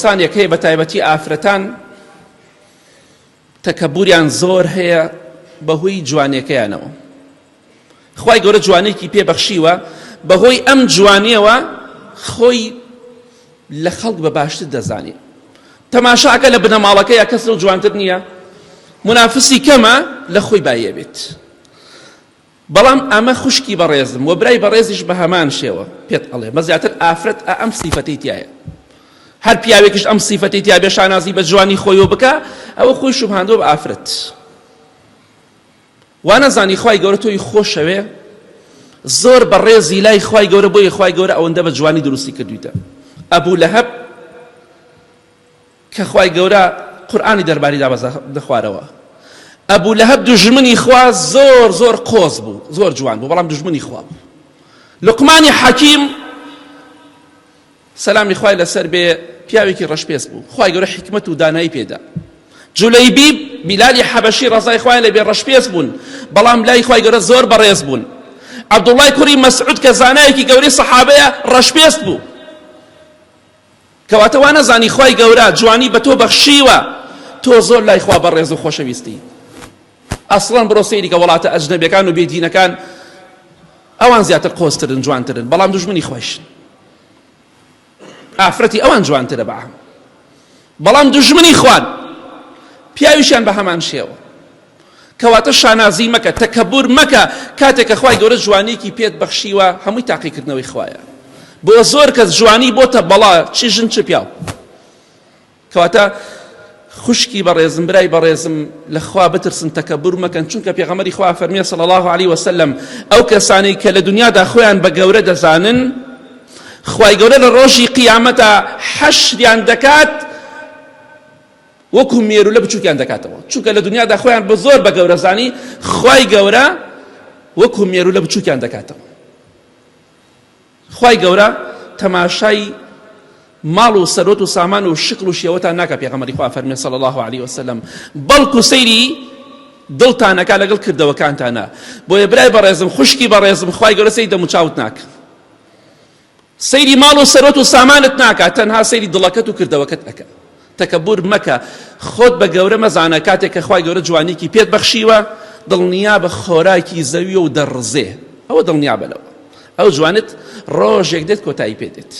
کەسانێک هەیە بە تایبەتی ئافرەتان تەکەبوریان زۆر هەیە بەهۆی جوانیەکەیانەوە خوای گەورە جوانێکی پێ بەخشیوە بەهۆی ئەم جوانیەوە خۆی لە خەڵک بە باشتر دەزانێ تەماشاکە لە بنەماڵەکەی کەس لەو جوانتر نییە منافسی کەمە لە خۆی بایە بێت بەڵام ئەمە خوشکی بەڕێزم وە برای بەڕێزیش بە هەمان شێوە پێت ئەڵێ بە زیاتر ئافرەت ئە ئەم سیفەتەی تایە هەر پیاوێکیش ئەم سیفەتەی تیا بێ شانازی بە جوانی خۆیەوە بکە ئەوە خۆی شوبهاندووە بە ئافرەت وا نەزانی خوای گەورە تۆی خۆشەوێ زۆر بە ڕێزی لای خوای گەورە بۆیە خوای گەورە ئەوەندە بە جوانی دروستی کردویتە ئەبوو لەهەب کە خوای گەورە قورئانی دەرباری دابەزاندە خوارەوە ئەبو لەهەب دوژمنی خوا زۆر زۆر قۆز بوو زۆر جوان بوو بەڵام دوژمنی خوا بوو لقمانی حەکیم سەلامی خوای لەسەر بێ پیاوێکی ڕەشپێست بوو خوای گەورە حیکمەت و دانایی پێدا جولەیبیب بیلالی حەبەشی ڕەزای خوای لە بێ ڕەشپێست بوون بەڵام لای خوای گەورە زۆر بەڕێز بوون عەبدوڵای کوڕی مەسعود کە زانایەکی گەورەی سەحابەیە ڕەشپێست بوو کەواتە وا نەزانی خوای گەورە جوانی بە تۆ بەخشیوە تۆ زۆر لای خوا بەڕێز و خۆشەویستی ئەسڵەن بڕۆ سەیری کە وڵاتە ئەجنەبیەکان و بێدینەکان ئەوان زیاتر قۆزترن جوانترن بەڵام دوژمنی خۆشن ئافرەتی ئەوان جوانترە بەعام بەڵام دوژمنی خوان پیاویشیان بە هەمان شێوە کەواتە شانازی مەکە، تەکەبور مەکە، کاتێک کە خوای گەورە جوانیەکی پێت بەخشیوە هەمووی تاقیکردنەوەی خوایە. بۆ زۆر کەس جوانی بۆتە بەڵا چ ژن چ پیاو. کەواتە خوشکی بەڕێزم برای بەڕێزم لە خوا بترسن تەکەبور مەکەن چونکە پێغەمبەری خوا فەرمیە صلی الله علیه وسلم ئەو کەسانەی کە لە دنیادا خۆیان بە گەورە دەزانن خوای گەورە لە ڕۆژی قیامەتا حەشریان دەکات وەکو مێرولە بچوکیان دەکاتەوە چونکە لە دنیادا خۆیان بە زۆر بە گەورە زانی خوای گەورە وەکو مێرولە بچوکیان دەکاتەوە خوای گەورە تەماشای ماڵ و سەرۆت و سامان و شکل و شێوەتان ناکە پێغەمبەری خوا فەرمی صلی الله علیه وسلم بەڵکو سەیری دڵتانەکە لەگەڵ کردەوەکانتانە بۆیە برای بەڕێزم خوشکی بەڕێزم خوای گەورە سەیری دەموچاوت ناکە سەیری ماڵ و سەروەت و سامانت ناکات تەنها سەیری دڵەکەت و کردەوەکەت ئەکا تەکەبور مەکە خۆت بە گەورە مەزانە کاتێک کە خوای گەورە جوانیکی پێت بەخشیوە دڵنیا بە خۆراکی زەویە و دەڕزێ ئەوە دڵنیا بە لەوە ئەو جوانت ڕۆژێک دێت کۆتایی پێ دێت.